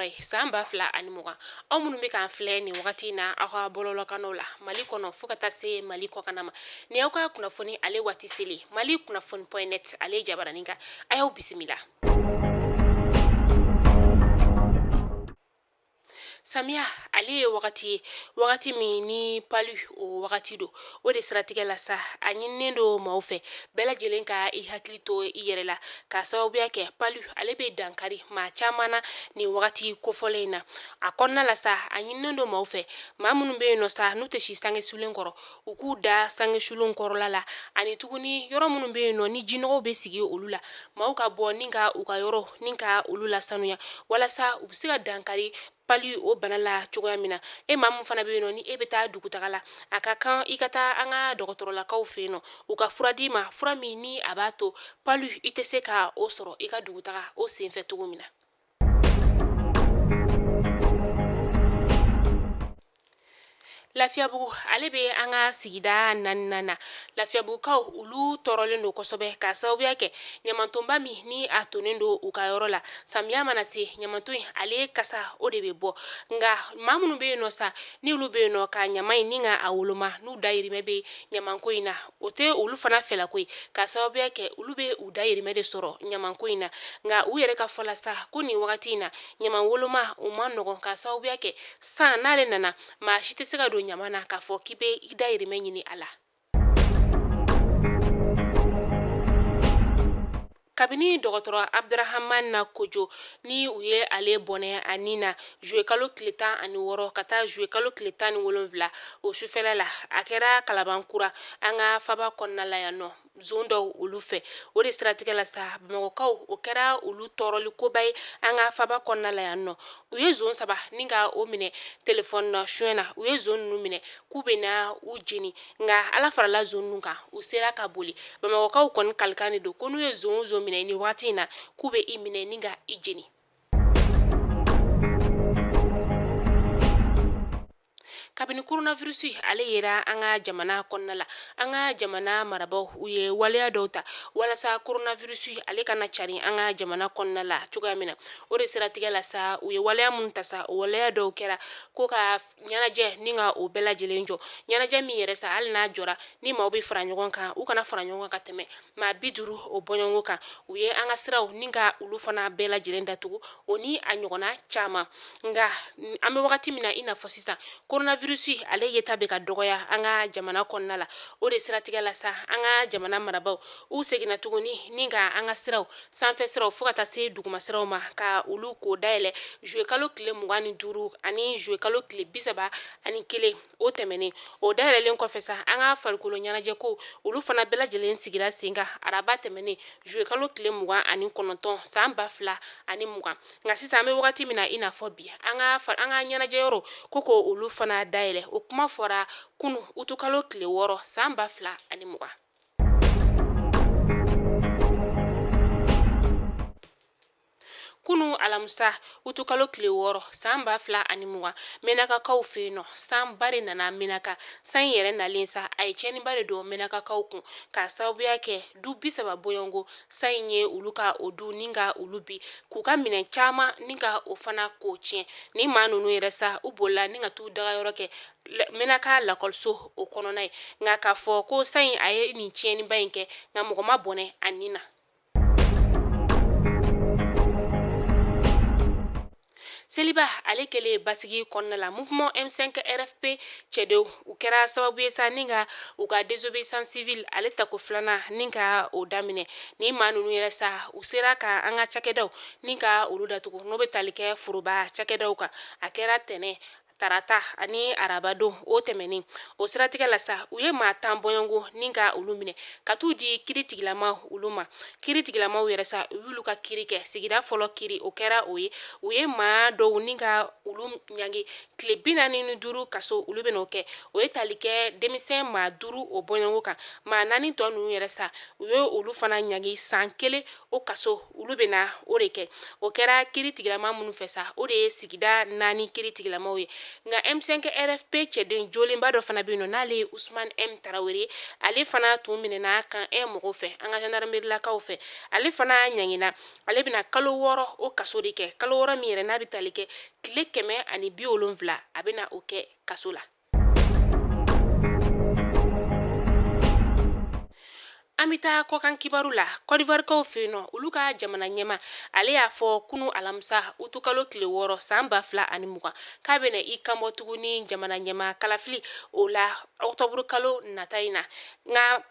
wɔɔrɔ ye san 2020. Aw minnu bɛ k'an filɛ nin wagati in na aw ka bɔlɔlɔkannaw la Mali kɔnɔ fo ka taa se Mali kɔkanna ma, ni aw ka kunnafoni ale waati selen Mali kunnafoni point net ale jabaranin kan, a y'aw bisimila. Samiya ale ye wagati ye, wagati min ni palu o wagati don. O de siratigɛ la sa, a ɲininen don maaw fɛ bɛɛ lajɛlen ka i hakili to i yɛrɛ la, k'a sababuya kɛ palu ale bɛ dankari maa caman na nin wagati kofɔlen in na. A kɔnɔna la sa, a ɲininen don maaw fɛ, maa minnu bɛ yen nɔ sa n'u tɛ si sange sulen kɔrɔ, u k'u da sange sulenw kɔrɔla la, ani tuguni yɔrɔ minnu bɛ yen nɔ ni jinɔgɔw bɛ sigi olu la, maaw ka bɔ ni ka u ka yɔrɔ ni ka olu lasanuya walasa u bɛ se ka dankari palu o bana la cogoya min na. E maa min fana bɛ yen nɔ ni e bɛ taa dugutaga la, a ka kan i ka taa an ka dɔgɔtɔrɔlakaw fɛ yen nɔ, u ka fura d'i ma, fura min ni a b'a to palu i tɛ se ka o sɔrɔ i ka dugutaga o senfɛ cogo min na. Lafiyabugu ale bɛ an ka sigida naaninan na. Lafiyabugukaw olu tɔɔrɔlen don kosɛbɛ k'a sababuya kɛ ɲamantonba min ni a tonnen don u ka yɔrɔ la. Samiya mana se, ɲamanton in ale kasa o de bɛ bɔ. Nka maa minnu bɛ yen nɔ sa ni olu bɛ yen nɔ ka ɲama in ni ka a woloma, n'u dayirimɛ bɛ ɲamanko in na, o tɛ olu fana fɛlako ye, k'a sababuya kɛ olu bɛ u dayirimɛ de sɔrɔ ɲamanko in na. Nka u yɛrɛ ka fɔ la sa ko nin wagati in na ɲaman woloma o man nɔgɔn, k'a sababuya kɛ san n'ale nana, maa si tɛ se ka don ɲaman na k'a fɔ k'i bɛ i dayirimɛ ɲini a la. Kabini dɔgɔtɔrɔ Abdurahamani Kojo ni u ye ale bɔnɛ a ni na zuwe kalo tile 16 ka taa zuwe kalo tile 17 o sufɛla la, a kɛra Kalabankura an ka faba kɔnɔna la yan nɔ zon dɔw olu fɛ. O de siratigɛ la sa, bamakɔkaw o kɛra olu tɔɔrɔli koba ye an ka faba kɔnɔna la yan nɔ. U ye zon saba ni ka o minɛ telefɔni na suɲɛ na. U ye zon ninnu minɛ k'u bɛ na u jeni, nka Ala farala zon ninnu kan, u sera ka boli. Bamakɔkaw kɔni kalikan de don ko n'u ye zon o zon minɛ nin waati in na, k'u bɛ i minɛ ni ka i jeni. Kabini coronavirus ale yera an ka jamana kɔnɔna la, an ka jamana marabaaw u ye waleya dɔw ta walasa coronavirus ale kana cari an ka jamana kɔnɔna la cogoya min na. O de siratigɛ la sa, u ye waleya minnu ta sa, o waleya dɔw kɛra ko ka ɲɛnajɛ ni ka o bɛɛ lajɛlen jɔ. Ɲɛnajɛ min yɛrɛ sa, hali n'a jɔra, ni maaw bɛ fara ɲɔgɔn kan, u kana fara ɲɔgɔn kan ka tɛmɛ maa 50 o bɔɲɔgɔnko kan. U ye an ka siraw ni ka olu fana bɛɛ lajɛlen datugu, o ni a ɲɔgɔnna caman. Nka an bɛ wagati min na i n'a fɔ sisan, coronavirus ale yeta bɛ ka dɔgɔya an ka jamana kɔnɔna la. O de siratigɛ la sa, an ka jamana marabaaw u seginna tuguni ni ka an ka siraw, sanfɛ siraw fo ka taa se duguma siraw ma, ka olu ko dayɛlɛ zuwe kalo tile 25 ani zuwe kalo tile 31 o tɛmɛnen. O dayɛlɛlen kɔfɛ sa, an ka farikolo ɲɛnajɛ ko olu fana bɛɛ lajɛlen sigira sen kan araba tɛmɛnen zuwe kalo tile 29 san 2020. Nka sisan an bɛ wagati min na i n'a fɔ bi, an ka ɲɛnajɛ yɔrɔ ko ko olu fana dayɛlɛ, o kuma fɔra kunu utukalo tile 6 san 2020. Kunu alamisa utukalo tile 6 san 2020, Menakakaw fɛ yen nɔ, sanba de nana Menaka. San in yɛrɛ nalen sa, a ye tiɲɛniba de don Menakakaw kun, k'a sababuya kɛ du 30 bɔɲɔgɔnko san in ye olu ka o du ni ka olu bin, k'u ka minɛn caman ni ka o fana k'o tiɲɛ. Ni maa ninnu yɛrɛ sa, u bolila ni ka t'u dagayɔrɔ kɛ Menaka lakɔliso o kɔnɔna ye. Nka k'a fɔ ko san in a ye nin tiɲɛniba in kɛ, nka mɔgɔ ma bɔnɛ a ni na. Seliba ale kɛlen basigi kɔnɔna la, mouvement M5 RFP cɛdenw u kɛra sababu ye sa ni ka u ka désobéissance civile ale tako filanan ni ka o daminɛ. Ni maa ninnu yɛrɛ sa, u sera ka an ka cakɛdaw ni ka olu datugu, n'o bɛ tali kɛ foroba cakɛdaw kan. A kɛra tɛnɛn, tarata ani arabadon o tɛmɛnen. O siratigɛ la sa, u ye maa 10 bɔɲɔgɔnko ni ka olu minɛ ka t'u di kiritigilamaw olu ma. Kiritigilamaw yɛrɛ sa, u y'olu ka kiri kɛ. Sigida fɔlɔ kiri o kɛra o ye, u ye maa dɔw ni ka olu ɲangi tile 45 kaso, olu bɛn'o kɛ. O ye tali kɛ denmisɛn maa 5 o bɔɲɔgɔnko kan. Maa 4 tɔ ninnu yɛrɛ sa, u ye olu fana ɲangi san 1 o kaso, olu bɛna o de kɛ. O kɛra kiritigilama minnu fɛ sa, o de ye sigida 4 kiritigilamaw ye. Nka M5 RFP cɛden jolenba dɔ fana bɛ yen nɔ, n'ale ye Usman M Tarawele, ale fana tun minɛna camp 1 mɔgɔw fɛ, an ka gendarmerie-lakaw fɛ. Ale fana ɲangina, ale bɛna kalo 6 o kaso de kɛ, kalo 6 min yɛrɛ n'a bɛ tali kɛ tile 170, a bɛna o kɛ kaso la. An bɛ taa kɔkan kibaru la. Kɔdiwarikaw fɛ yen nɔ, olu ka jamana ɲɛmaa, ale y'a fɔ kunu alamisa utukalo tile 6 san 2020 k'a bɛna i kanbɔ tuguni jamana ɲɛmaa kalafili o la ɔkutɔburu kalo nata in na. Nka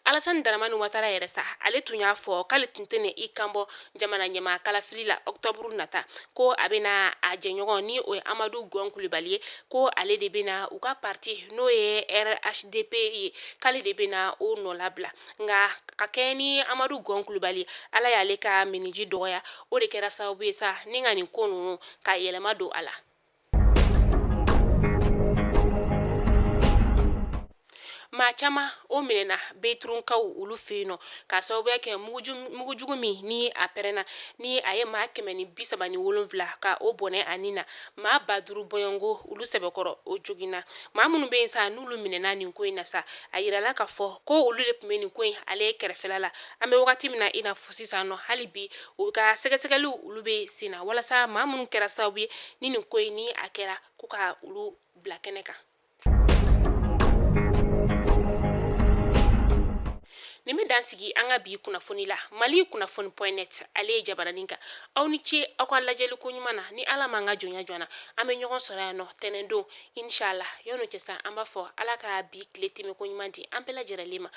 Alasani Daramani Watara yɛrɛ sa, ale tun y'a fɔ k'ale tun tɛna i kanbɔ jamana ɲɛmaa kalafili la ɔkutɔburu nata, ko a bɛna a jɛɲɔgɔn ni o ye Amadu Gɔn Kulubali ye, ko ale de bɛna u ka parti n'o ye RHDP ye, k'ale de bɛna o nɔ labila. Nka ka kɛɲɛ ni Amadu Gɔn Kulubali, Ala y'ale ka minniji dɔgɔya, o de kɛra sababu ye sa ni ka nin ko ninnu ka yɛlɛma don a la. Maa caman o minɛna Beturunkaw olu fɛ yen nɔ k'a sababuya kɛ mugujugu min ni a pɛrɛnna, ni a ye maa 137 ka o bɔnɛ a ni na, maa 5000 bɔɲɔgɔnko olu sɛbɛkɔrɔ o joginna. Maa minnu bɛ yen sa n'olu minɛna nin ko in na sa, a yirala k'a fɔ ko olu de tun bɛ nin ko in ale kɛrɛfɛla la. An bɛ wagati min na i n'a fɔ sisan nɔ, hali bi u ka sɛgɛsɛgɛliw olu bɛ sen na walasa maa minnu kɛra sababu ye ni nin ko in ni a kɛra, ko ka olu bila kɛnɛ kan. Nin bɛ dan sigi an ka bi kunnafoni la Mali kunnafoni point net ale ye jabaranin kan. Aw ni ce aw ka lajɛli ko ɲuman na. Ni Ala m'an ka jɔnya jɔ an na, an bɛ ɲɔgɔn sɔrɔ yan nɔ tɛnɛndon inshallah. Yan'o cɛ sa, an b'a fɔ Ala ka bi tile tɛmɛ ko ɲuman di an bɛɛ lajɛlen ma.